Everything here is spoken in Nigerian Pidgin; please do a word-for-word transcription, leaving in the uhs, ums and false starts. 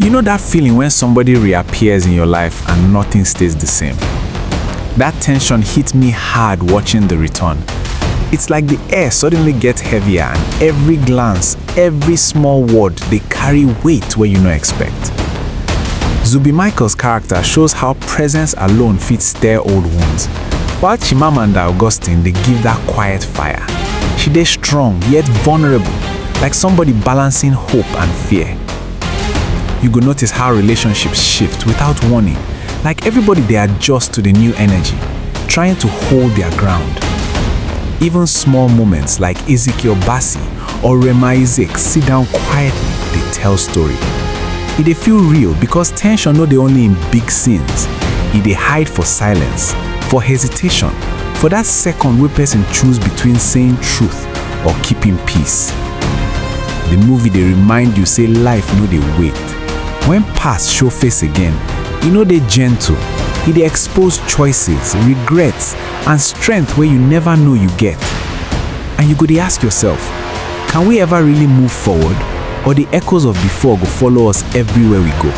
You know that feeling when somebody reappears in your life and nothing stays the same? That tension hit me hard watching The Return. It's like the air suddenly gets heavier and every glance, every small word dey carry weight wey you no expect. Zubby Michaels' character shows how presence alone fit stir old wounds, while Chimamanda Augustine dey give that quiet fire. She dey strong yet vulnerable, like somebody balancing hope and fear. You go notice how relationships shift without warning, like everybody dey adjust to the new energy, trying to hold their ground. Even small moments like Ezekiel Bassi or Rema Isaac sit down quietly dey tell story. E dey feel real because tension no dey only in big scenes, e dey hide for silence, for hesitation, for that second wey person choose between saying truth or keeping peace. The movie dey remind you say life no dey wait. When past show face again, e no dey gentle. E dey expose choices, regrets, and strength wey you never know you get. And you go dey ask yourself, can we ever really move forward, or the echoes of before go follow us everywhere we go?